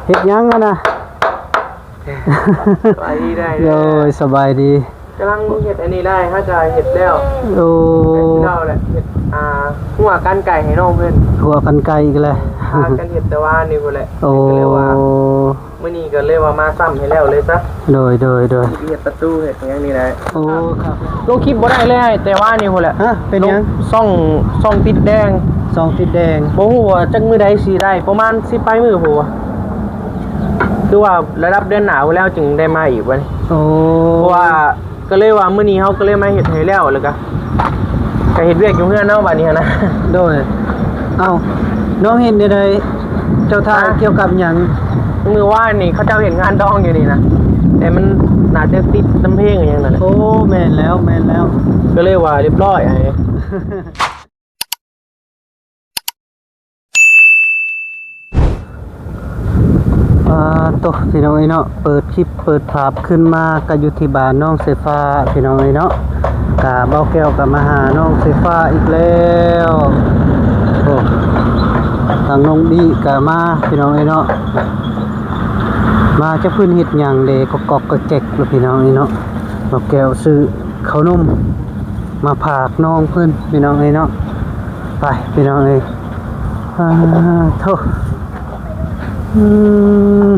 ເຮັດຫຍັງຫັ້ນນະ? ສະບາຍດີໄດ້. ໂດຍ ສະບາຍດີ. ກຳລັງເຮັດອັນນີ້ໄດ້ ເຮົາຈະເຮັດແລ້ວ. ໂອ້ ເຮັດແລ້ວແຫຼະ ເຮັດ ອ່າ ຫົວກັນໄກ່ໃຫ້ນ້ອງເພິ່ນ. ຫົວກັນໄກ່ອີກແລ້ວ. ພາກັນເຮັດແຕ່ວານນີ້ພຸ້ນແຫຼະ. ໂອ້ ກໍເລີຍວ່າ ມື້ນີ້ກໍເລີຍວ່າມາຊ້ຳໃຫ້ແລ້ວເລີຍຊະ. ໂດຍ ໂດຍ ໂດຍ. ຊິເຮັດປະຕູເຮັດຫຍັງນີ້ແຫຼະ. ໂອ້ ຄັກ. ລົງຄລິບບໍ່ໄດ້ເລີຍ ແຕ່ວ່ານີ້ພຸ້ນແຫຼະ. ຮະ? ເປັນຫຍັງ? ຊ່ອງ ຊ່ອງຕິດແດງ. ຊ່ອງຕິດແດງ. ບໍ່ຮູ້ວ່າຈັກມື້ໃດຊິໄດ້ ປະມານສິບປາຍມື້ພຸ້ນ. ຄືວ່າລະດັບເດືອນໜ້າພຸ້ນແລ້ວຈຶ່ງໄດ້ມາອີກບັດນີ້. ໂອ້ ເພາະວ່າ ກໍເລີຍວ່າມື້ນີ້ເຮົາກໍເລີຍມາເຮັດໃຫ້ແລ້ວ ແລ້ວກະ ກະເຮັດວຽກຢູ່ເຮືອນເນາະ ບາດນີ້ຫັ້ນນະ. ໂດຍ. ເອົ້າ ນ້ອງເຮັດແນວໃດ? ເຈົ້າຖ່າຍ ຮະ? ກ່ຽວກັບຫຍັງ? ມື້ວານນີ້ເຂົາເຈົ້າເຮັດງານດອງຢູ່ນີ້ນະ ແຕ່ມັນໜ້າຈະຕິດນຳເພງອີ່ຫຍັງນັ້ນແຫຼະ. ໂອ້ ແມ່ນແລ້ວ ແມ່ນແລ້ວ. ກໍເລີຍວ່າລຽບຮ້ອຍ ອ້າຍ. ອ່າ ໂຕ ພີ່ນ້ອງເອີຍເນາະ ເປີດຄລິບເປີດພາບຂຶ້ນມາ ກະຢູ່ທີ່ບ້ານໜອງສາຍຟ້າ ພີ່ນ້ອງເອີຍເນາະ. ກະບ່າວແກ້ວກະມາຫາໜອງສາຍຟ້າອີກແລ້ວ. ໂອ້ ທາງນ້ອງດີກະມາ ພີ່ນ້ອງເອີຍເນາະ. ມາຈັກເພິ່ນເຮັດຫຍັງເດ ກອກໆແກກໆ ພີ່ນ້ອງເອີຍເນາະ. ບ່າວແກ້ວຊື້ເຂົ້າໜົມ ມາຝາກນ້ອງເພິ່ນ ພີ່ນ້ອງເອີຍເນາະ. ໄປ ພີ່ນ້ອງເອີຍ. ອາ ໂທ້ ອືມ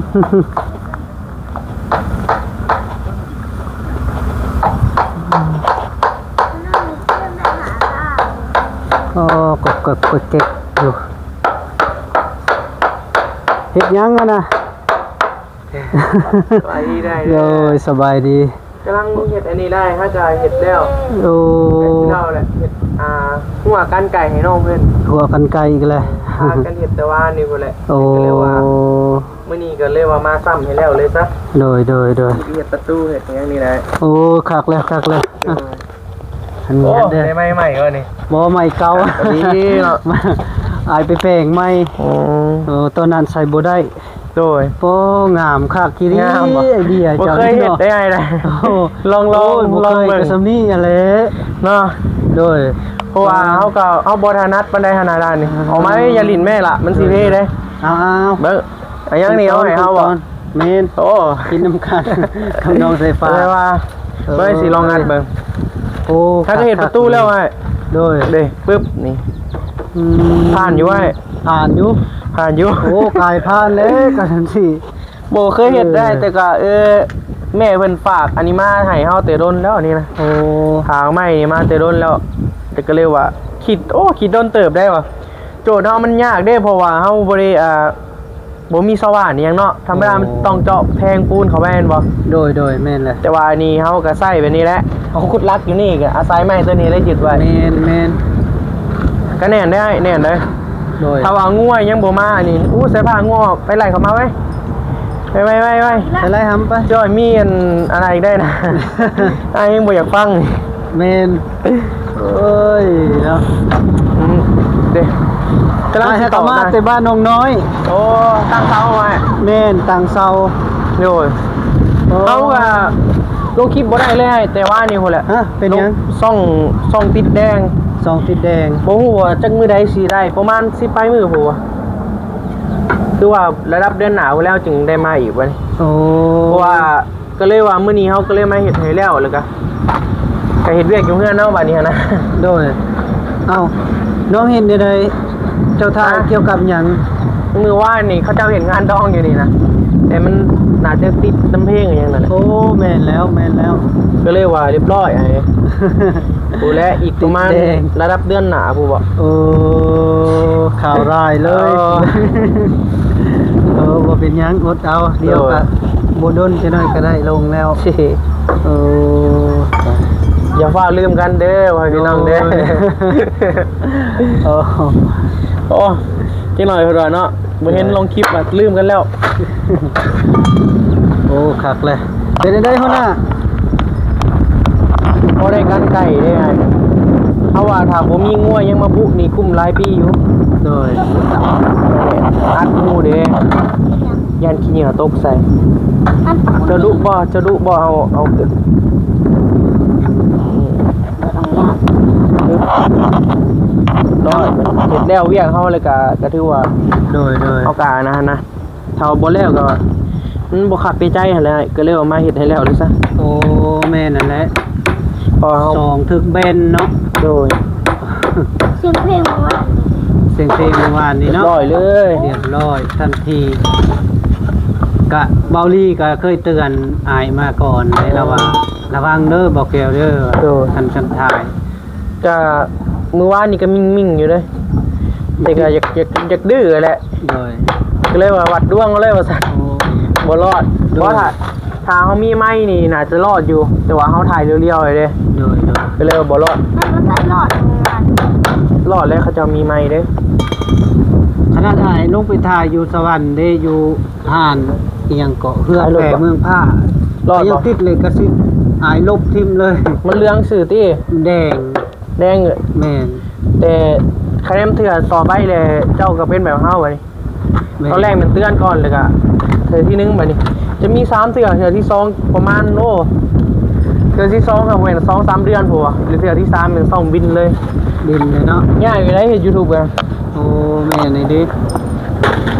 ໂອ້ ກອກໆແກກໆຢູ່. ເຮັດຫຍັງຫັ້ນນະ? ສະບາຍດີໄດ້. ໂດຍ ສະບາຍດີ. ກຳລັງເຮັດອັນນີ້ໄດ້ ເຮົາຈະເຮັດແລ້ວ. ໂອ້ ເຮັດແລ້ວແຫຼະ ເຮັດ ອ່າ ຫົວກັນໄກ່ໃຫ້ນ້ອງເພິ່ນ. ຫົວກັນໄກ່ອີກແລ້ວ. ພາກັນເຮັດແຕ່ວານນີ້ພຸ້ນແຫຼະ. ໂອ້ ກໍເລີຍວ່າ ມື້ນີ້ກໍເລີຍວ່າມາຊ້ຳໃຫ້ແລ້ວເລີຍຊະ. ໂດຍ ໂດຍ ໂດຍ. ຊິເຮັດປະຕູເຮັດຫຍັງນີ້ແຫຼະ. ໂອ້ ຄັກແລ້ວ ຄັກແລ້ວ. ໂດຍ. ອັນນີ້ ໂອ້ ເດີ ໄດ້ໄມ້ໃໝ່ບໍ່ນີ້? ບໍ່ ໄມ້ເກົ່າ. ດີເນາະ ອ້າຍໄປແປງໃໝ່. ອືມ ເອີ ຕອນນັ້ນໃສ່ບໍ່ໄດ້. ໂດຍ. ໂອ້ ງາມຄັກອີ່ຫຼີ. ງາມບໍ່? ໄອເດຍ ບໍ່ເຄີຍເຮັດໄດ້ອ້າຍນະ. ໂອ້ ລອງໆ ໂອ້ຍ ບໍ່ເຄີຍ ລອງເບິ່ງ ກໍສ່ຳນີ້ຫັ້ນແຫຼະເນາະ. ໂດຍ. ເພາະວ່າ ອ່າ ເຮົາກໍ ເຮົາບໍ່ຖະໜັດປານໃດຫັ້ນນະດ້ານນີ້. ອ່າ ເອົາມາ ຢ່າຫຼິ້ນແມ່ລະ ມັນຊິເພເດ້. ເອົາໆ ເບິ່ງ ອັນຫຍັງນີ້ເອົາໃຫ້ເຮົາບໍ່? ແມ່ນ. ໂອ້ ກິນນຳກັນກັບນ້ອງສາຍຟ້າ. ແຕ່ວ່າ ເອີ ເບິ່ງ ຊິລອງອັດເບິ່ງ. ໂອ້ ຖ້າກໍເຮັດປະຕູແລ້ວອ້າຍ. ໂດຍ. ເດ້ ປຶບ ນີ້. ອືມ ຜ່ານຢູ່ອ້າຍ. ຜ່ານຢູ່ ຜ່ານຢູ່. ໂອ້ ກາຍຜ່ານແລ້ວ ກະຈັ່ງຊີ້. ບໍ່ເຄີຍເຮັດໄດ້ ເອີ ແຕ່ກະ ເອີ ແມ່ເພິ່ນຝາກອັນນີ້ມາໃຫ້ເຮົາແຕ່ດົນແລ້ວນີ້ນະ. ໂອ້ ຫາໄມ້ນີ້ມາແຕ່ດົນແລ້ວ ແຕ່ກະເລີຍວ່າຄິດ ໂອ້ ຄິດດົນເຕີບໄດ້ວ່າ ໂຈດເຮົາມັນຍາກເດ້ ເພາະວ່າເຮົາບໍ່ໄດ້ ອ່າ ບໍ່ມີສະຫວ່ານອີ່ຫຍັງເນາະ. ທຳມະດາ ໂອ້ ມັນຕ້ອງເຈາະແທງປູນເຂົ້າໄປແມ່ນບໍ່? ໂດຍ ໂດຍ ແມ່ນແຫຼະ. ແຕ່ວ່າອັນນີ້ເຮົາກະໃຊ້ແບບນີ້ແຫຼະ ເຮົາຂຸດຫຼັກຢູ່ນີ້ ກະອາໄສໄມ້ໂຕນີ້ແຫຼະຍຶດໄວ້. ແມ່ນ ແມ່ນ. ກະແໜ້ນໄດ້ ແໜ້ນເດ້. ໂດຍ. ຖ້າວ່າງົວຍັງບໍ່ມານີ້ ອູ້ ໃສ່ຜ້າງົວອອກ ໄປໄລ່ເຂົາມາໄວ ໄວໆ ໄວໆ ໄປໄລ່ຫຳໄປ. ໂອ້ຍ ມີອັນ ອັນນັ້ນອີກໄດ້ນະ ອ້າຍຍັງບໍ່ຢາກຟັງ. ແມ່ນ. ໂອ້ຍເນາະ. ອືມ ເດ້ ກຳລັງຊິຕໍ່ມາແຕ່ບ້ານໜອງນ້ອຍ. ໂອ້ ຕັ້ງເຊົາໄວ້. ແມ່ນ ຕັ້ງເຊົາ. ໂດຍ. ໂອ້ ເຮົາກະລົງຄລິບບໍ່ໄດ້ເລີຍ ແຕ່ວ່ານີ້ພຸ້ນແຫຼະ. ຮະ? ເປັນຫຍັງ? ຊ່ອງ ຊ່ອງຕິດແດງ. ຊ່ອງຕິດແດງ. ບໍ່ຮູ້ວ່າຈັກມື້ໃດຊິໄດ້ ປະມານສິບປາຍມື້ພຸ້ນ. ຄືວ່າລະດັບເດືອນໜ້າພຸ້ນແລ້ວຈຶ່ງໄດ້ມາອີກບັດນີ້. ໂອ້ ເພາະວ່າ ກໍເລີຍວ່າມື້ນີ້ເຮົາກໍເລີຍມາເຮັດໃຫ້ແລ້ວ ແລ້ວກະ ກະເຮັດວຽກຢູ່ເຮືອນເນາະ ບາດນີ້ຫັ້ນນະ. ໂດຍ. ເອົ້າ ນ້ອງເຮັດແນວໃດ? ເຈົ້າຖ່າຍ ຮະ? ກ່ຽວກັບຫຍັງ? ມື້ວານນີ້ເຂົາເຈົ້າເຮັດງານດອງຢູ່ນີ້ນະ ແຕ່ມັນໜ້າຈະຕິດນຳເພງອີ່ຫຍັງນັ້ນແຫຼະ. ໂອ້ ແມ່ນແລ້ວ ແມ່ນແລ້ວ. ກໍເລີຍວ່າລຽບຮ້ອຍ ອ້າຍ. ພຸ້ນແຫຼະ ອີກປະມານ ຕິດແດງ ລະດັບເດືອນໜ້າພຸ້ນບໍ? ໂອ້ ຂ່າວຮ້າຍເລີຍ. ເອີ ເອີ ບໍ່ເປັນຫຍັງ ອົດເອົາ ດຽວກະ ໂດຍ ບໍ່ດົນ ຈັກໜ້ອຍກະໄດ້ລົງແລ້ວ. ເອີ ຢ່າຟ້າວລືມກັນເດີ ພໍ່ແມ່ພີ່ນ້ອງເດີ. ໂດຍ. ໂອ້ ໂອ້ ຈັກໜ້ອຍເພິ່ນວ່າເນາະ ບໍ່ເຫັນ ໂດຍ ລົງຄລິບ ລືມກັນແລ້ວ. ໂອ້ ຄັກແຫຼະ. ເປັນຈັ່ງໃດຫົວໜ້າ? ພໍໄດ້ກັນໄກ່ເດ້ອ້າຍ. ເຮົາວ່າຖ້າບໍ່ມີງົວຍັງມາບຸນີ້ ກຸ້ມຫຼາຍປີຢູ່. ໂດຍ. ອັດໝູ່ເດ້ ຢ້ານຂີ້ເຫຍື້ອຕົກໃສ່. ເຈົ້າດຸບໍ່? ເຈົ້າດຸບໍ່? ເອົາ ເອົາ ອືມ. ເນາະ ເຮັດແລ້ວວຽກເຮົາແລ້ວກະ ກະຖືວ່າ ໂດຍ ໂດຍ ເຮົາກະອັນນັ້ນນະ ຖ້າວ່າບໍ່ແລ້ວກໍ ມັນບໍ່ຄັກໃນໃຈຫັ້ນແຫຼະ ກໍເລີຍເອົາມາເຮັດໃຫ້ແລ້ວເລີຍຊະ. ໂອ້ ແມ່ນນັ້ນແຫຼະ ເພາະເຮົາ ສອງຖືກແບນເນາະ. ໂດຍ ສຽງເພງເມື່ອວານ ສຽງເພງເມື່ອວານນີ້ເນາະ ຮຽບຮ້ອຍເລີຍ ຮຽບຮ້ອຍທັນທີ. ກະ ເບົາລີກະເຄີຍເຕືອນອ້າຍມາກ່ອນແລ້ວວ່າ ລະວັງເດີ ບໍ່ແກ້ວເດີ ໂດຍ ຄັນຊັ້ນທ້າຍ ກະມື້ວານນີ້ກະມິ່ງໆຢູ່ເດ້ ແຕ່ກະຢາກ ຢາກ ຢາກດື້ແຫຼະ ໂດຍ ກະເລີຍວ່າວັດດວງເອົາເລີຍວ່າຊັ້ນ. ໂອ້ ບໍ່ລອດ ໂດຍ ບໍ່ ຖ້າ ຖ້າເຮົາມີໄມ້ນີ້ໜ້າຈະລອດຢູ່ ແຕ່ວ່າເຮົາຖ່າຍລຽວໆເດ້ ໂດຍ ໂດຍ ກະເລີຍວ່າບໍ່ລອດ ມັນບໍ່ທັນລອດເມື່ອວານ ລອດແລ້ວ ເຂົາເຈົ້າມີໄມ້ເດ້. ຂະໜາດອ້າຍລົງໄປຖ່າຍຢູ່ສະຫວັນເດ້ ຢູ່ຮ້ານອີ່ຫຍັງເກາະ ເຮືອນແພເມືອງພ້າ ລອດບໍ່ ຍັງຕິດລິຂະສິດ ອ້າຍລົບຖິ້ມເລີຍ. ມັນເຫຼືອງຊື່ຕິ ແດງ ແດງ ແມ່ນ ແຕ່ຄະແນນເທື່ອຕໍ່ໄປແລ້ວ ເຈົ້າກໍເປັນແບບເຮົາບັດນີ້. ແມ່ນ ຕອນແລກແມ່ນເຕືອນກ່ອນ ແລ້ວກໍເທື່ອທີໜຶ່ງ ບັດນີ້ຈະມີສາມເທື່ອ ເທື່ອທີສອງປະມານ ໂອ້ ເທື່ອທີສອງກໍແມ່ນສອງສາມເດືອນພຸ້ນ ຫຼືເທື່ອທີສາມແມ່ນຕ້ອງບິນເລີຍ ບິນເລີຍເນາະ. ຍາກຢູ່ໃດເຮັດຢູທູບກະ ໂອ້ ແມ່ນອີ່ຫຼີ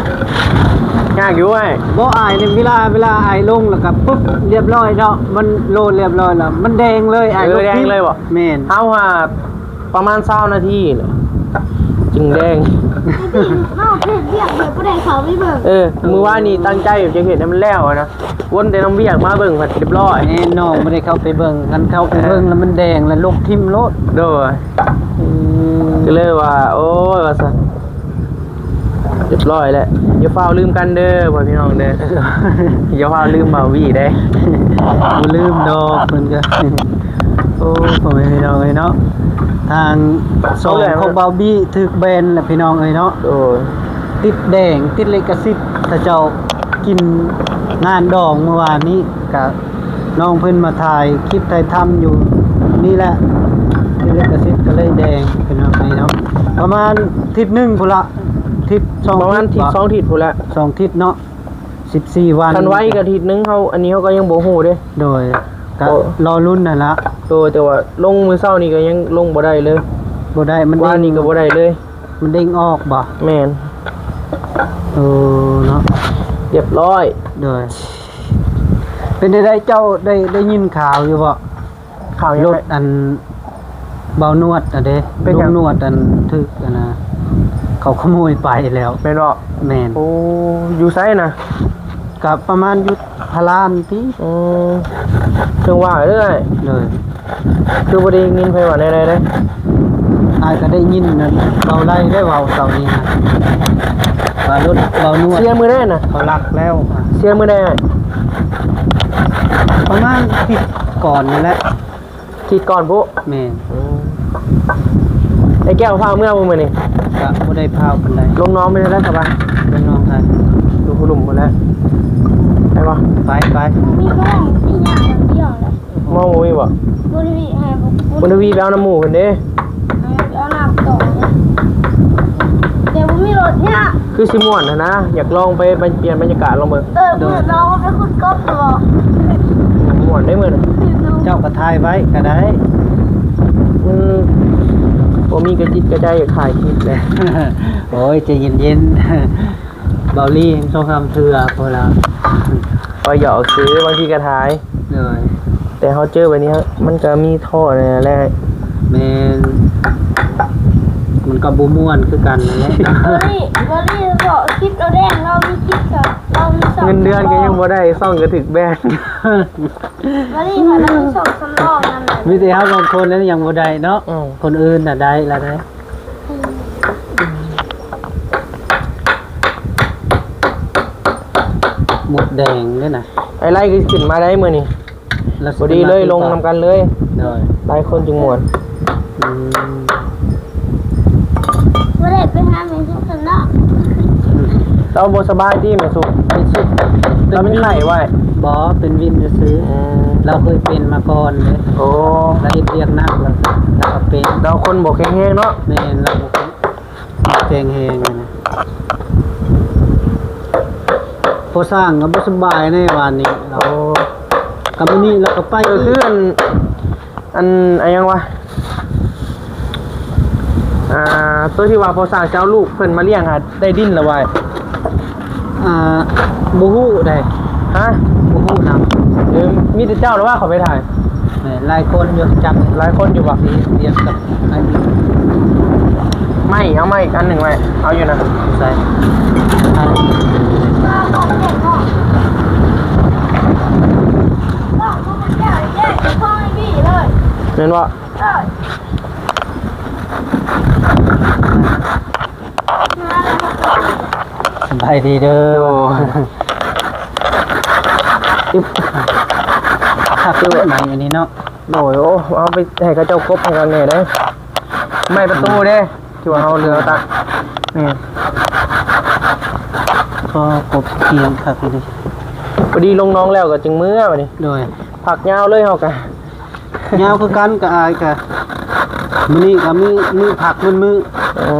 ຍາກຢູ່ອ້າຍ. ບໍ່ ອ້າຍນີ້ ເວລາ ເວລາອ້າຍລົງແລ້ວກໍປຶບ ຮຽບຮ້ອຍເນາະ ມັນໂຫຼດຮຽບຮ້ອຍແລ້ວ ມັນແດງເລີຍ ອ້າຍ ເອີ ລົບ ແດງເລີຍບໍ່? ແມ່ນ ເຮົາຫາ ປະມານຊາວນາທີແຫຼະ ຈຶ່ງແດງ. ເຮົາເຮັດວຽກແບບບໍ່ໄດ້ເຂົ້າໄປເບິ່ງ ເອີ ມື້ວານນີ້ຕັ້ງໃຈຈະເຮັດໃຫ້ມັນແລ້ວຫັ້ນນະ ວົນແຕ່ນຳວຽກມາເບິ່ງພັດຮຽບຮ້ອຍ. ແມ່ນ ນ້ອງບໍ່ໄດ້ເຂົ້າໄປເບິ່ງ ຄັນເຂົ້າໄປເບິ່ງແລ້ວມັນແດງ ແລ້ວລົບຖິ້ມໂລດ. ໂດຍ ອືມ ກໍເລີຍວ່າ ໂອ້ຍ ວ່າຊັ້ນ ຮຽບຮ້ອຍແລ້ວ ຢ່າຟ້າວລືມກັນເດີພໍ່ພີ່ນ້ອງເດີ ຢ່າຟ້າວລືມບ່າວວີເດ້. ບໍ່ລືມດອກ ເພິ່ນກໍ ໂອ້ ພໍ່ແມ່ພີ່ນ້ອງເອີຍເນາະ ທາງຊ່ອງຂອງບ່າວວີຖືກແບນແລ້ວພີ່ນ້ອງເອີຍເນາະ. ໂດຍ ຕິດແດງ ຕິດລິຂະສິດ ເຂົາເຈົ້າກິນງານດອງເມື່ອວານນີ້ ກະນ້ອງເພິ່ນມາຖ່າຍຄລິບຖ່າຍທຳຢູ່ນີ້ແຫຼະ ຕິດລິຂະສິດກໍເລີຍແດງພີ່ນ້ອງເອີຍເນາະ. ປະມານທິດໜຶ່ງພຸ້ນລະ ທິດສອງ ປະມານທິດສອງທິດພຸ້ນແຫຼະ ສອງທິດເນາະ. ສິບສີ່ວັນ ຄັນໄວກໍທິດໜຶ່ງ ເຮົາ ອັນນີ້ເຮົາກໍຍັງບໍ່ຮູ້ເດ້. ໂດຍ ກໍລໍລຸ້ນຫັ້ນລະ. ໂດຍ ແຕ່ວ່າລົງມື້ເຊົ້ານີ້ກໍຍັງລົງບໍ່ໄດ້ເລີຍ ບໍ່ໄດ້ ມັນເດ້ງ ວານນີ້ກໍບໍ່ໄດ້ເລີຍ ມັນເດ້ງອອກບໍ່? ແມ່ນ ໂອ້ ເນາະ ຮຽບຮ້ອຍ. ໂດຍ ເປັນໃດເຈົ້າໄດ້ ໄດ້ຍິນຂ່າວຢູ່ບໍ່? ຂ່າວຫຍັງ? ລົດອັນເບົານວດຫັ້ນເດ້ ເປັນຫຍັງ? ລຸງນວດອັນຖືກອັນນ່າ ເຂົາຂະໂມຍໄປແລ້ວ. ແມ່ນບໍ່? ແມ່ນ. ໂອ້ ຢູ່ໃສນະ? ກະປະມານຢູ່ພະລານຕິ. ອືມ ເຖິງວ່າເອີຍ. ໂດຍ ຄືບໍ່ໄດ້ຍິນໃຜວ່າແນວໃດເດ້? ອ້າຍກະໄດ້ຍິນນັ້ນ ເບົາໄລໄດ້ເວົ້າເຊົ້ານີ້ນະ ວ່າລົດເບົານວດ ເສຍມື້ໃດນະ? ເຂົາລັກແລ້ວ. ເສຍມື້ໃດອ້າຍ? ປະມານທິດກ່ອນນີ້ແຫຼະ. ທິດກ່ອນພຸ້ນ? ແມ່ນ. ອືມ ໄອ້ແກ້ວພາເມືອບໍ່ມື້ນີ້? ກະບໍ່ໄດ້ພາປານໃດ. ລົງໜອງເປັນໃດສະບາຍ? ລົງໜອງໄດ້ ຢູ່ພູລຸ່ມພຸ້ນແຫຼະ ໄປບໍ່? ໄປ ໄປ. ບໍ່ມີບໍ່ໄດ້ ຊິຍ່າງຢ່າງດຽວແຫຼະ. ເມົາບໍ່ມີບໍ່? ບໍ່ໄດ້ມີ ບໍ່ໄດ້ມີ ບຸນທະວີໄປເອົານຳໝູ່ເພິ່ນເດ້. ໄປເອົານ້ຳຕໍ່ ແຕ່ບໍ່ມີລົດຍ່າງ. ຄືຊິມ່ວນຫັ້ນນະ ຢາກລອງໄປ ໄປປ່ຽນບັນຍາກາດລອງເບິ່ງ. ເອີ ໂດຍ ລອງໄປຂຸດກົບບໍ່? ມ່ວນເດ້ມື້ນີ້ ເຈົ້າກໍຖ່າຍໄວ້ກໍໄດ້. ອືມ ບໍ່ມີກະຈິດກະໃຈຢາກຖ່າຍຄລິບເລີຍ. ໂອ້ຍ ໃຈເຢັນໆ ເບົາລີສອງສາມເທື່ອພໍລະ ກໍຫຍອກຊື່ ບາງທີກໍຖ່າຍ. ໂດຍ ແຕ່ເຮົາເຈີແບບນີ້ ມັນກໍມີທໍ້ແດ່ແຫຼະ. ແມ່ນ ມັນກໍບໍ່ມ່ວນຄືກັນນັ້ນແຫຼະ. ເບົາລີ ເບົາລີເກາະຄລິບລາວແດງ ລາວມີຄລິບກັບ ລາວມີຊ່ອງ ເງິນເດືອນກໍຍັງບໍ່ໄດ້ ຊ່ອງກໍຖືກແບນ. ເບົາລີວ່າລາວມີຊ່ອງສຳຮອງນຳ ມີແຕ່ເຮົາສອງຄົນນັ້ນຍັງບໍ່ໄດ້ເນາະ. ອືມ ຄົນອື່ນນະໄດ້ລະເດ້. ໝົດແດງເດ້ນະ ໄອ້ໄລ່ຄືຂຶ້ນມາໄດ້ມື້ນີ້ ລະ ພໍດີເລີຍ ລົງນຳກັນເລີຍ. ໂດຍ ຫຼາຍຄົນຈຶ່ງມ່ວນ. ອືມ ບໍ່ໄດ້ໄປຫາແມ່ສຸກຊັ້ນເນາະ. ລາວບໍ່ສະບາຍຕິແມ່ສຸກ? ເປັນ ລາວເປັນໄຂ້ຫວາ? ບໍ່ ເປັນວິນຊື່ໆ. ອືມ ລາວເຄີຍເປັນມາກ່ອນເດ້. ໂອ້ ລາວເຮັດວຽກໜັກ ລາວ ລາວກໍເປັນ. ລາວຄົນບໍ່ແຂງແຮງເນາະ. ແມ່ນ ລາວບໍ່ແຂງ ແຂງແຮງນະ. ພໍສ້າງກໍບໍ່ສະບາຍໃນວານນີ້. ໂອ້ ກັບມື້ນີ້ລາວກໍໄປ ກໍຄືອັນ ອັນ ອັນຫຍັງວະ? ອ່າ ໂຕທີ່ວ່າພໍ່ຊ່າງຈະເອົາລູກເພິ່ນມາລ້ຽງຫັ້ນ ໄດ້ດິນແລ້ວບໍ່? ອ່າ ບໍ່ຮູ້ໃດ. ຮະ? ບໍ່ຮູ້ນຳ. ເອີ ມີແຕ່ເຈົ້າລະວ່າເຂົາໄປຖ່າຍ. ແມ່ນ ຫຼາຍຄົນຢູ່ ຈັກ ຫຼາຍຄົນຢູ່ບໍ່? ຊິຮຽນກັບ ໄມ້ ເອົາໄມ້ອີກອັນໜຶ່ງໄວ້ ເອົາຢູ່ນະ. ໃສ່ ແມ່ນບໍ່? ສະບາຍດີເດີ. ໂອ້ ອຶບ ຄັກເລີຍ ໄມ້ອັນນີ້ເນາະ. ໂດຍ ໂອ້ ເອົາໄປໃຫ້ເຂົາເຈົ້າກົບໃຫ້ກັນແດ່ເດີ. ໄມ້ປະຕູເດ້ ທີ່ວ່າເຮົາເຫຼືອຕັດ ນີ້ ກໍກົບກຽມຄັກອີ່ຫຼີ. ພໍດີລົງໜອງແລ້ວກໍຈຶ່ງເມືອບັດນີ້. ໂດຍ ພັກຍາວເລີຍເຮົາກະ. ຍາວຄືກັນ ກະອາຍກະ ມື້ນີ້ກະມື້ ມື້ພັກມື້ ມື້ ເອີ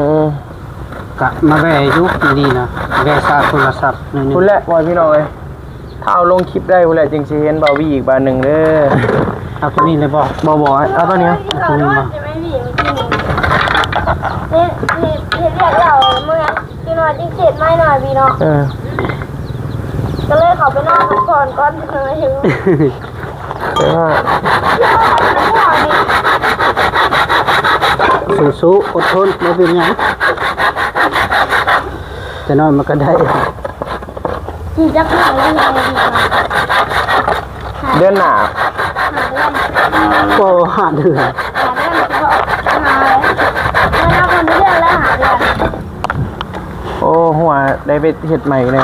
ກະມາແວ່ຢູ່ມື້ນີ້ນະ ແວ່ຊາດໂທລະສັບໜ້ອຍໜຶ່ງ. ພຸ້ນແຫຼະ ພໍ່ແມ່ພີ່ນ້ອງເອີຍ ຖ້າເອົາລົງຄລິບໄດ້ພຸ້ນແຫຼະ ຈຶ່ງຊິເຫັນບ່າວວີອີກບາດໜຶ່ງເດີ. ເອົາໂຕນີ້ເລີຍບໍ່? ບໍ່ ບໍ່ ເອົາໂຕນີ້ ເອົາໂຕນີ້ບໍ່? ເຮັດ ເຮັດ ເຮັດວຽກແລ້ວເມືອ ຈັກໜ້ອຍຈຶ່ງເສດໄມ້ໜ້ອຍພີ່ນ້ອງ. ເອີ ກໍເລີຍເຂົ້າໄປນອນພັກຜ່ອນກ່ອນເດີ. ແຕ່ວ່າ ສູ້ໆ ອົດທົນ ບໍ່ເປັນຫຍັງ ຈະນອນມັນກໍໄດ້. ຊິຈັກມື້ ເດືອນໜ້າ ຫ້າເດືອນ ໂອ້ ຫ້າເດືອນ ຫ້າເດືອນ ຫ້າເດືອນ ເດືອນລະຫ້າເດືອນ. ໂອ້ ຫົວໄດ້ໄປເຮັດໃໝ່ແນ່.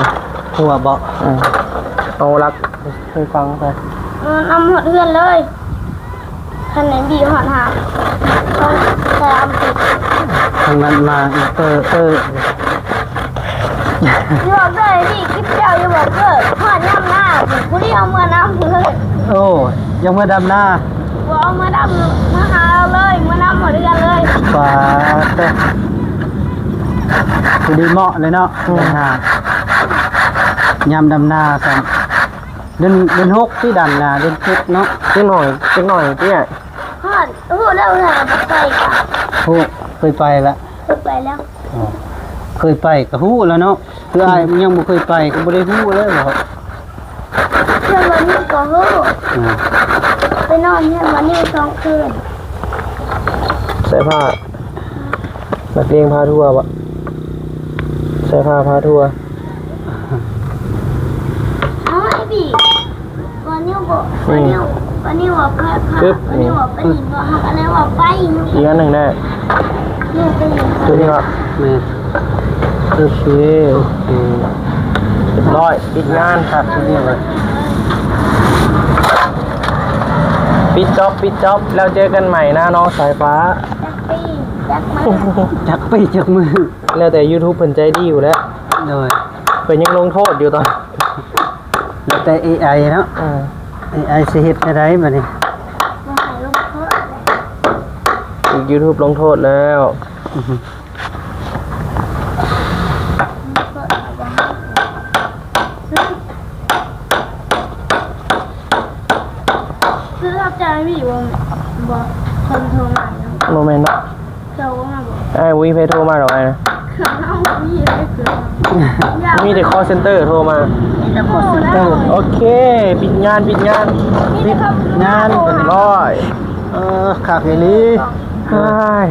ຫົວບໍ່? ເອີ ເອົາຫຼັກໃຫ້ຟັງໄປ. ເອີ ນຳຮອດເຮືອນເລີຍ ຄັນໄດ້ບີຮອດຫ້າ ຕ້ອງແຊມຕິດ ທາງນັ້ນມາອີກ ເອີ ເອີ ຢູ່ບອກເດີ ບີຄລິບເຈົ້າຢູ່ບອກເດີ ຮອດຍາມໜ້າ ຜູ້ດຽວເມືອນຳເລີຍ. ໂອ້ ຍັງເມືອດຳນາ ບໍ່ເອົາເມືອດຳ ເມືອຫາເອົາເລີຍ ເມືອນຳຮອດເຮືອນເລີຍ. ປາດເດີ ພໍດີເໝາະເລີຍເນາະ. ອືມ ດຳນາ ຍາມດຳນາຊັ້ນ ເດືອນ ເດືອນຫົກຕິ ດຳນາ ເດືອນເຈັດເນາະ. ຈັກໜ້ອຍ ຈັກໜ້ອຍຕິ ຮອດ ຮູ້ແລ້ວ ເຮືອນໄປກະ ໂອ້ ເຄີຍໄປລະ ເຄີຍໄປແລ້ວ. ອໍ ເຄີຍໄປກະຮູ້ແລ້ວເນາະ ຄືອ້າຍຍັງບໍ່ເຄີຍໄປກະບໍ່ໄດ້ຮູ້ເລີຍ. ເຮືອນບ່າວນິວກະຮູ້ ອືມ ໄປນອນເຮືອນບ່າວນິວສອງຄືນ. ໃສ່ຜ້າ ນັກລຽນພາທົວບໍ? ໃສ່ຜ້າພາທົວ. ເອົາໄອ້ບີ ບ່າວນິວບໍ ອືມ ບ່າວນິວ ບ່າວນິວວ່າໄປ ກຶບ ບ່າວນິວວ່າໄປນີ້ ບໍ່ ເຮົາກໍເລີຍວ່າໄປ. ອີກອັນໜຶ່ງແດ່ ໂຕນີ້ເນາະ. ແມ່ນ ໂອເຄ ໂອເຄ ຮຽບຮ້ອຍ ປິດງານ. ຄັກ ປິດຈອບ ປິດຈອບ ແລ້ວເຈີກັນໃໝ່ນະ ນ້ອງສາຍຟ້າ. ຈັກປີ ຈັກມື້ ຈັກປີ ຈັກມື້ ແລ້ວແຕ່ຢູທູບເພິ່ນໃຈດີຢູ່ແຫຼະ. ໂດຍ ເພິ່ນຍັງລົງໂທດຢູ່ຕອນ ແລ້ວແຕ່ເອໄອເນາະ. ເອີ ເອໄອຊິເຮັດແນວໃດບັດນີ້ ຖືກຢູທູບລົງໂທດແລ້ວ. ຄືເຂົ້າໃຈມີບໍ່ ບໍ່ ຄົນໂທມາເນາະ. ບໍ່ແມ່ນເນາະ ເຈົ້າບໍ່ມາບໍ? ອ້າຍ ບໍ່ມີໃຜໂທມາດອກອ້າຍນະ. ເຮົາບໍ່ມີເລີຍ ມີແຕ່ຄໍເຊັນເຕີໂທມາ. ມີແຕ່ຄໍເຊັນເຕີ. ໂອເຄ ປິດງານ ປິດງານ ປິດງານ ຮຽບຮ້ອຍ. ເອີ ຄັກອີ່ຫຼີ. ອ້າຍ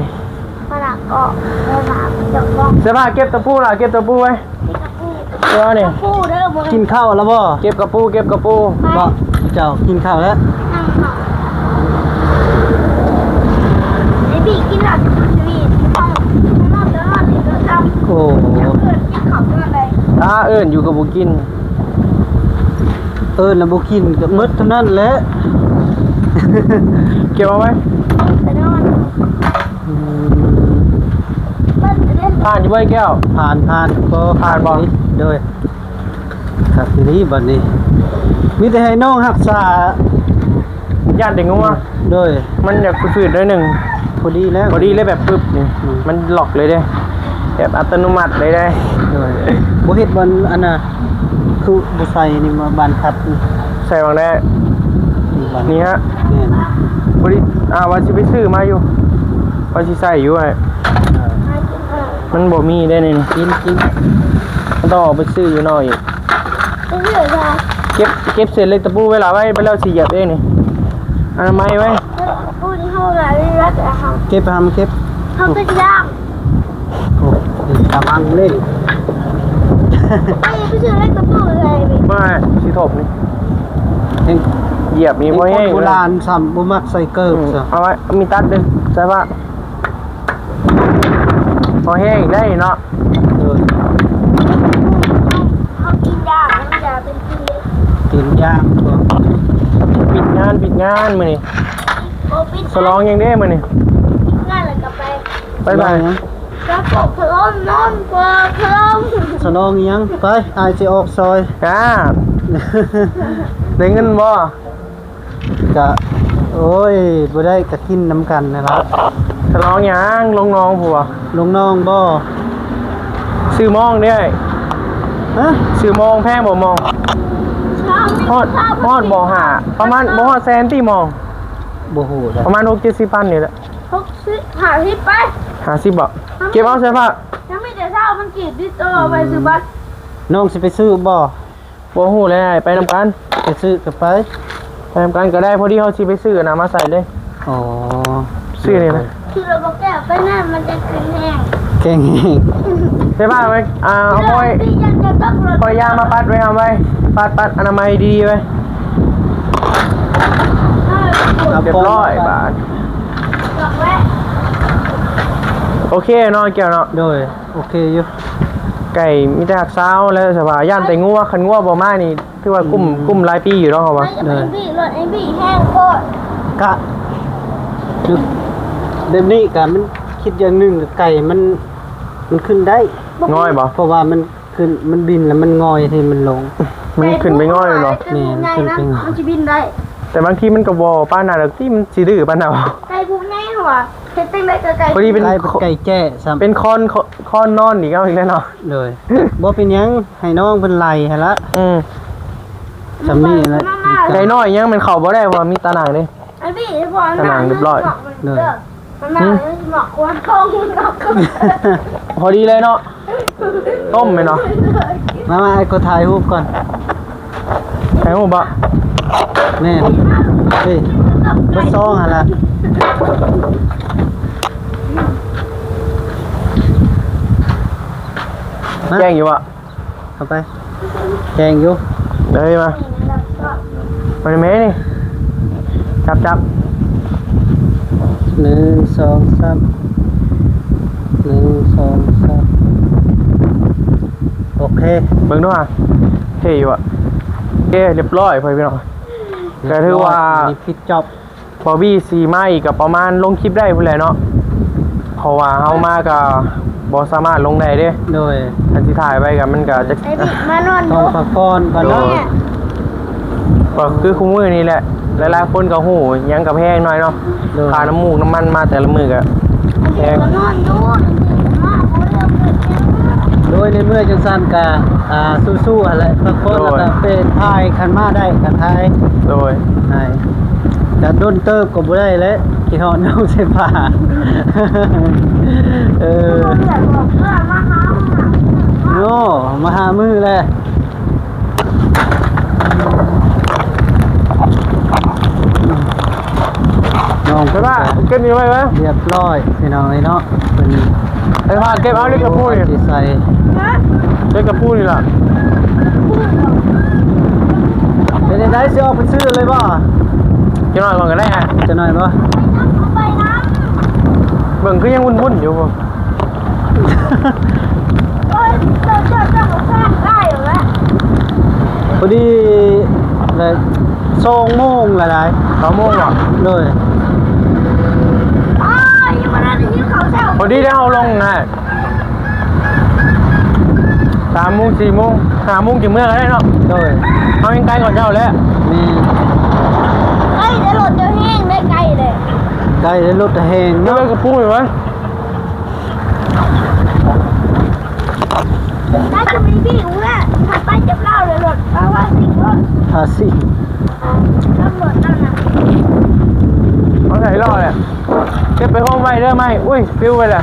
ເສຍຜ້າ ເກັບຕະປູລະ ເກັບຕະປູໄວ້. ເຈົ້ານີ້ ກິນເຂົ້າແລ້ວບໍ່? ເກັບກະປູ ເກັບກະປູ. ບໍ່ ເຈົ້າກິນເຂົ້າແລ້ວ? ໂອ້ ຖ້າເອີ້ນຢູ່ກໍບໍ່ກິນ ເອີ້ນແລ້ວບໍ່ກິນກໍໝົດເທົ່ານັ້ນແຫຼະ. ເກັບເອົາໄວ້. ອືມ ຜ່ານຢູ່ບໍ່ໄອ້ແກ້ວ? ຜ່ານ ຜ່ານ ກໍ ຜ່ານບໍ່? ໂດຍ ຄັກອີ່ຫຼີບັດນີ້ ມີແຕ່ໃຫ້ນ້ອງຮັກສາ. ຢ້ານແຕ່ງົວ. ໂດຍ ມັນຢາກຝືດໆໜ້ອຍໜຶ່ງ. ພໍດີແລ້ວ ພໍດີເລີຍ ແບບປຶບນີ້ ອືມ ມັນລັອກເລີຍເດ້ ແບບອັດຕະໂນມັດເລີຍເດ້. ໂດຍ ບໍ່ເຮັດບ່ອນອັນນ່າ ຄືບໍ່ໃສ່ນີ້ມາບານຄັດນີ້ ໃສ່ຫວ່າງໃດ? ນີ້ ນີ້ຮະ ແມ່ນ ພໍດີ ອ່າ ວ່າຊິໄປຊື້ມາຢູ່ ວ່າຊິໃສ່ຢູ່ ອ້າຍ. ເອີ ມັນບໍ່ມີໄດ້ນີ້ ກິນ ກິນ ມັນຕ້ອງອອກໄປຊື້ຢູ່ນອກອີກ. ເກັບ ເກັບເສດເຫຼັກຕະປູໄວ້ລະ ໄວ້ ໄປແລ້ວຊິຢຽບເອງນີ້ ອະນາໄມໄວ້. ເກັບຫຳ ເກັບ ເຮົາເປັນຢ່າງ ໂອ້ ກຳລັງເລີຍ ໄປ ໄປຊື້ເຫຼັກຕະປູໃສ່ນີ້ ມາຊິທົບນີ້ ຍັງຢຽບນີ້ ເປັນຄົນໂບລານຊ້ຳ ບໍ່ມັກໃສ່ເກີບ. ເອົາໄວ້ ມີຕັດເດີ ໃສ່ວ່າ ພໍແຮງໄດ້ເນາະ. ໂດຍ ເຮົາກິນຢາ ຢາເປັນກິນເດ້ ກິນຢາ ປິດງານ ປິດງານມື້ນີ້. ໂອ້ ປິດ ສະຫຼອງຫຍັງເດ້ມື້ນີ້? ປິດງານແລ້ວກໍໄປ ໄປ ໄປ ສະຫຼອງຫຍັງ? ສະຫຼອງອີ່ຫຍັງ? ໄປ ອ້າຍຊິອອກຊ່ອຍ. ໄດ້ເງິນບໍ່? ກະ ໂອ້ຍ ບໍ່ໄດ້ກະກິນນຳກັນຫັ້ນລະ. ສະຫຼອງຫຍັງ? ລົງໜອງພຸ້ນບໍ່? ລົງໜອງບໍ່? ຊື້ມອງເດ້. ຮະ? ຊື້ມອງແພງບໍ່ມອງ? ຮອດ ຮອດບໍ່? ຫ້າ ປະມານບໍ່ຮອດແສນຕິມອງ? ບໍ່ຮູ້ເດ້ ປະມານຫົກເຈັດສິບພັນນີ້ແຫຼະ. ຫົກສິບ ຫ້າສິບໄປ ຫ້າສິບບໍ່? ເກັບເອົາໃສ່ຜ້າ ຍັງມີແຕ່ຊາວພັນກີບຕິດໂຕໄວ້ຊື້ບັດ. ນ້ອງຊິໄປຊື້ບໍ່? ບໍ່ຮູ້ແຫຼະ ໄປນຳກັນ. ໄປຊື້ກໍໄປ ໄປນຳກັນກໍໄດ້ ພໍດີເຮົາຊິໄປຊື້ອັນນັ້ນມາໃສ່ເດ້. ອໍ ຊື້ນີ້ນະ ຊື້ແລ້ວບໍ່ແກ້ວໄປນັ້ນ ມັນຈະຂຶ້ນແຮງ ແຂງແຮງ. ໃສ່ຜ້າໄວ້ ອ່າ ເອົາ ຂ້ອຍ ຂ້ອຍຢາມາປັດໄວ້ ເອົາໄວ້ ປັດ ປັດອະນາໄມດີໆໄວ້. ຮຽບຮ້ອຍບາດ ໂອເຄເນາະ ແກ້ວເນາະ. ໂດຍ ໂອເຄຢູ່ ໄກ່ມີແຕ່ຮັກສາວແລ້ວ ສະບາຍ ຢ້ານແຕ່ງົວ ຄັນງົວບໍ່ມານີ້ ຖືວ່າກຸ້ມ ກຸ້ມຫຼາຍປີຢູ່ດອກເຮົາວ່າ. ໂດຍ ໄອ້ບີ້ ລົດໄອ້ບີ້ແຮງໂພດ ກະ ແບບນີ້ກະມັນຄິດຢ່າງໜຶ່ງ ໄກ່ມັນ ມັນຂຶ້ນໄດ້ ງ່ອຍບໍ່? ເພາະວ່າມັນ ຂຶ້ນ ມັນບິນແລ້ວມັນງ່ອຍ ທີ່ມັນລົງ ມັນຂຶ້ນໄປງ່ອຍແມ່ນບໍ່? ແມ່ນ ມັນຂຶ້ນໄປງ່ອຍ ມັນຊິບິນໄດ້ ແຕ່ບາງທີມັນກໍບໍ່ປານນັ້ນດອກ ທີ່ມັນຊິດື້ປານນັ້ນ. ໄກ່ຜູ້ໃຫຍ່ຫັ້ນຫວາ ເຮັດຈັ່ງໃດກໍໄກ່ ພໍດີເປັນ ໄກ່ ເປັນໄກ່ແຈ້ຊ້ຳ ເປັນຄອນ ຄອນນອນອີກເອົາອີກແລ້ວເນາະ. ໂດຍ ບໍ່ເປັນຫຍັງ ໃຫ້ນ້ອງເພິ່ນໄລ່ຫັ້ນລະ. ອືມ ສ່ຳນີ້ລະ ໄກ່ນ້ອຍຍັງແມ່ນເຂົ້າບໍ່ໄດ້ ເພາະວ່າມີຕາໜ່າງເດ້. ຕາໜ່າງຮຽບຮ້ອຍ ໂດຍ ພໍດີເລີຍເນາະ ຕົ້ມແມ່ນບໍ່? ມາ ມາ ອ້າຍຂໍຖ່າຍຮູບກ່ອນ ຖ່າຍຮູບບໍ່? ແມ່ນ ເອີຍ ເບິດຊອງຫັ້ນລະ ມາ ແຈ້ງຢູ່ບໍ່? ເຂົ້າໄປ ແກງຢູ່ ເອີຍ ມາ ມານີ້ແມ່ນີ້ ຈັບ ຈັບ ໜຶ່ງ ສອງ ສາມ ໜຶ່ງ ສອງ ສາມ ໂອເຄ ເບິ່ງດູຫາ ເທ່ຢູ່ອະ ໂອເຄ ຮຽບຮ້ອຍ ພໍ່ແມ່ພີ່ນ້ອງ ກໍຖືວ່າ ນີ້ຜິດຈອບ. ບອບີຊິມາອີກກໍປະມານລົງຄລິບໄດ້ພຸ້ນແຫຼະເນາະ ເພາະວ່າເຮົາມາກໍບໍ່ສາມາດລົງໄດ້ເດ້. ໂດຍ ຄັນຊິຖ່າຍໄວ້ກໍມັນກໍຈະ ໄອ້ບີມານອນຢູ່ ຕ້ອງພັກຜ່ອນກ່ອນເນາະ. ໂດຍ ກໍຄືຄູ່ມື້ນີ້ແຫຼະ ຫຼາຍໆຄົນກໍຮູ້ ຫຍັງກໍແພງໜ້ອຍເນາະ. ໂດຍ ຄ່ານ້ຳມູກນ້ຳມັນມາແຕ່ລະມື້ກໍແພງ. ໂດຍ ໃນເມື່ອຈັ່ງຊັ້ນກໍ ອ່າ ສູ້ໆຫັ້ນແຫຼະ ພັກຜ່ອນ ໂດຍ ແລ້ວກໍເປັນຖ່າຍ ຄັນມາໄດ້ກໍຖ່າຍ. ໂດຍ ໃຫ້ ກະດົນເຕີບກໍບໍ່ໄດ້ແຫຼະ ຄິດຮອດນ້ອງເຊຟາ. ເອີ ໂອ້ ມາຫ້າມື້ແລ້ວ ນ້ອງ ເຊຟາ ເກັບນີ້ໄວ້ເວີ້ຍ ຮຽບຮ້ອຍ ພີ່ນ້ອງເອີຍເນາະ. ເພິ່ນ ໄອ້ພາເກັບເອົາເຫຼັກກະປູນີ້ ຊິໃສ່ ເຫຼັກກະປູນີ້ລະ. ເປັນຈັ່ງໃດ ຊິອອກໄປຊື້ເລີຍບໍ່? ຈັກໜ້ອຍກ່ອນກໍໄດ້ ຈັກໜ້ອຍບໍ່? ເບິ່ງຄືຍັງວຸ້ນໆຢູ່. ພໍດີ ແລ້ວ ສອງໂມງລະໄດ໋. ສອງໂມງເນາະ? ໂດຍ ພໍດີໄດ້ເຮົາລົງນະ ສາມໂມງ ສີ່ໂມງ ຫ້າໂມງຈຶ່ງເມືອກໍໄດ້ເນາະ. ໂດຍ ເຮົາຍັງໄກກວ່າເຈົ້າແຫຼະ. ແມ່ນ ໄກແຕ່ລົດຈະແຮງໄດ້ ໄກເດ້ ໄກແຕ່ລົດຈະແຮງເນາະ. ເດີນກະປຸງຢູ່ວະ ໜ້າຈະມີວິວແຫຼະ ຖ້າໄປກັບລາວແລ້ວລົດ ເພາະວ່າສິ່ງລົດ ພາສີ ອ່າ ກັບລົດນັ້ນນະ ເອົາໃສ່ລໍ້ແຫຼະ ເກັບໄປໂຮມໄວ້ເດີໄມ້. ອຸ້ຍ ປິວໄປແລ້ວ.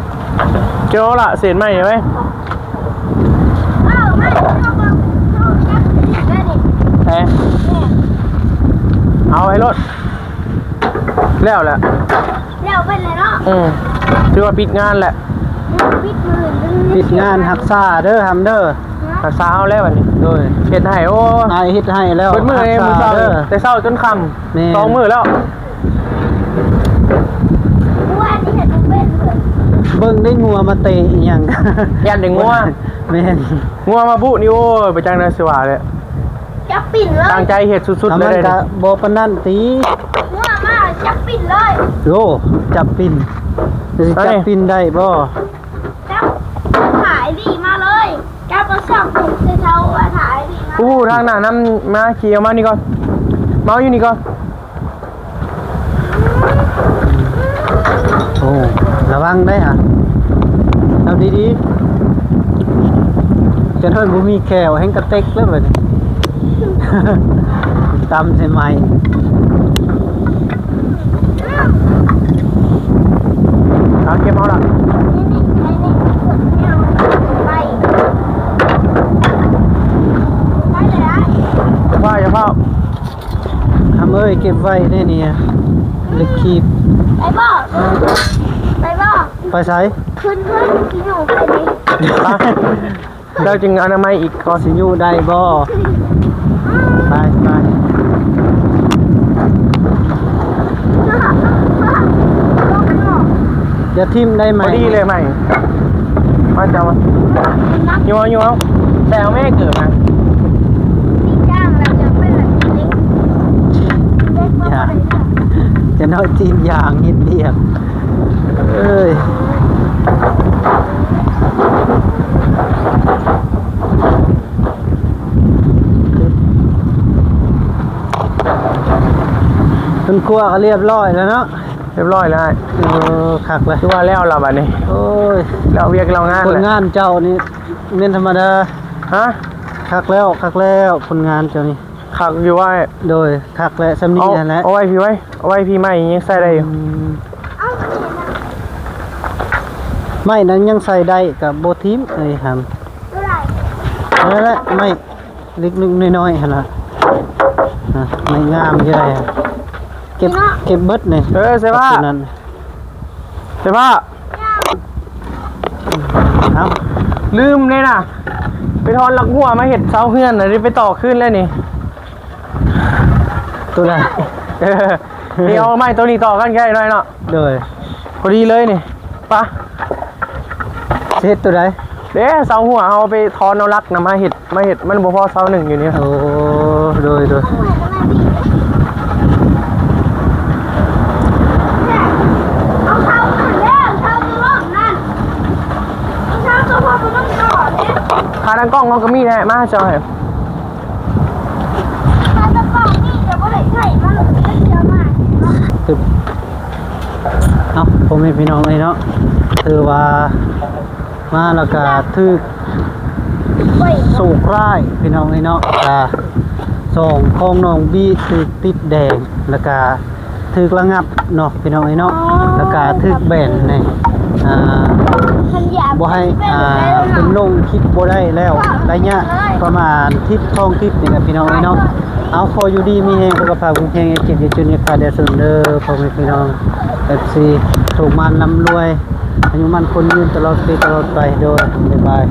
ເຈົ້າລະເສນໄມ້ໄວ້ ເອົາໄວ້ ເອົາໄປໂລດ ແລ້ວແຫຼະ ແລ້ວໄປແລ້ວເນາະ ອືມ ຖືວ່າປິດງານແຫຼະ ປິດມື້ອື່ນ ປິດງານ ຮັກສາເດີ ຫຳເດີ ຮັກສາເຮົາແລ້ວບັດນີ້ ໂດຍ ເຮັດໃຫ້ ໂອ້ ອ້າຍເຮັດໃຫ້ແລ້ວ ເບິດມື້ ຮັກສາເດີ ມື້ເຊົ້າ ແຕ່ເຊົ້າຈົນຄ່ຳ ແມ່ນ ສອງມື້ແລ້ວ ເບິ່ງໄດ້ງົວມາເຕະອີ່ຫຍັງ ຢ້ານໄດ້ງົວ ແມ່ນ ງົວມາບຸນີ້ ໂອ້ຍ ບໍ່ຈັກແນວຊິວ່າແຫຼະ ຈັບປິ່ນເລີຍ ຕັ້ງໃຈເຮັດສຸດໆ ແລ້ວ ມັນກະບໍ່ປານນັ້ນຕິ ງົວມາຈັບປິ່ນເລີຍ ໂອ້ ຈັບປິ່ນ ຊິຈັບ ເອີ ປິ່ນໄດ້ບໍ່? ຈັບ ຂາຍດີມາເລີຍ ຈັບມາສອກໃສ່ເຊົາວ່າຂາຍດີມາ ໂອ້ ທາງໜ້ານຳ ມາຂີ່ເອົາມານີ້ກ່ອນ ມາເອົາຢູ່ນີ້ກ່ອນ ໂອ້ ລະວັງໄດ໋ຫະ ເອົາດີໆ ຈະໂດຍບໍ່ມີແຂ້ວ ແຮ່ງກະເຕັກເລີຍບັດນີ້ ຕຳໃສ່ໄມ້ ເອົາເກັບເອົາລະ ຢ່າຟ້າວ ຢ່າຟ້າວ ຫຳເອີຍ ເກັບໄວ້ແດ່ນີ້ ເຫຼັກຄີບ ໄປບໍ່? ໄປບໍ່? ໄປໃສ? ຂຶ້ນເຮືອນ ຊິຢູ່ໄປນີ້ ເຈົ້າຈຶ່ງອະນາໄມອີກກ່ອນ ຊິຢູ່ໄດ້ບໍ່? ໄປ ໄປ ຢ່າຖິ້ມໄດ້ໄມ້ ພໍດີເລີຍໄມ້ ມາເຈົ້າມາ ຢູ່ເອົາ ຢູ່ເອົາ ໃສ່ເອົາແມ່ເກີບນະ ຊີ້ນຢາງແລ້ວຈະໄປແບບນີ້ ຢ່າ ຈະເນາະ ຈີນຢາງເຮັດວຽກ ເອີຍ ເພິ່ນຂົ້ວກໍລຽບຮ້ອຍແລ້ວເນາະ ລຽບຮ້ອຍແລ້ວ ເອີ ຄັກແລ້ວ ຄືວ່າແລ້ວລະບັດນີ້ ໂອ້ຍ ແລ້ວວຽກແລ້ວງານ ຜົນງານເຈົ້ານີ້ແມ່ນທຳມະດາ ຮະ ຄັກແລ້ວ ຄັກແລ້ວ ຜົນງານເຈົ້ານີ້ ຄັກຢູ່ອ້າຍ ໂດຍ ຄັກແຫຼະ ສ່ຳນີ້ຫັ້ນແຫຼະ ເອົາໄວ້ພີ້ໄວ້ ເອົາໄວ້ພີ້ ໄມ້ຍັງໃຊ້ໄດ້ຢູ່ ອືມ ໄມ້ນັ້ນຍັງໃຊ້ໄດ້ ກໍບໍ່ຖິ້ມເອີຍຫຳ ນັ້ນແຫຼະ ໄມ້ເລັກໆນ້ອຍໆຫັ້ນລະ ນະ ໄມ້ງາມຢູ່ໃດ ເກັບ ເກັບເບິດນີ້ ເອີ ໃສ່ຜ້າ ໃສ່ຜ້າ ເອົາ ລືມເດ້ນະ ໄປຖອນຫຼັກຮົ້ວມາເຮັດເສົາເຮືອນນະ ໄດ້ໄປຕໍ່ຄືນແລ້ວນີ້ ຕົວໃດ ເອີ ນີ້ເອົາໄມ້ຕົວນີ້ຕໍ່ກັນກໍໄດ້ໜ້ອຍເນາະ ໂດຍ ພໍດີເລີຍນີ້ ປະ ຊິເຮັດຕົວໃດ? ເດ້ ເສົາຮົ້ວ ເຮົາໄປຖອນເອົາຫຼັກນະ ມາເຮັດ ມາເຮັດ ມັນບໍ່ພໍເສົາໜຶ່ງຢູ່ນີ້ ໂອ້ ໂດຍ ໂດຍ ຂາຕັ້ງກ້ອງເຮົາກໍມີແຫຼະ ມາເຈົ້າໃຫ້ ເອົາ ພໍ່ແມ່ພີ່ນ້ອງເອີຍເນາະ ຖືວ່າມາແລ້ວກະຖືກໂຊກຮ້າຍພີ່ນ້ອງເອີຍເນາະ ກະສອງຂອງນ້ອງບີຖືກຕິດແດງ ແລ້ວກະຖືກລະງັບເນາະພີ່ນ້ອງເອີຍເນາະ ແລ້ວກະຖືກແບນໃນ ອ່າ ບໍ່ໃຫ້ ອ່າ ເພິ່ນລົງຄລິບບໍ່ໄດ້ແລ້ວ ໄລຍະປະມານທິດສອງທິດນີ້ແຫຼະພີ່ນ້ອງເອີຍເນາະ ເອົາ ຂໍຢູ່ດີມີແຮງ ສຸຂະພາບແຂງແຮງ ຢ່າເຈັບຢ່າຈົນ ຢ່າຂາດຢ່າຈົນເດີ ພໍ່ແມ່ພີ່ນ້ອງ ເອັຟຊີ ໂຊກໝານລ່ຳລວຍ ອາຍຸໝັ້ນຂວັນຍືນ ຕະຫຼອດປີຕະຫຼອດໄປ ໂດຍ ບາຍບາຍ.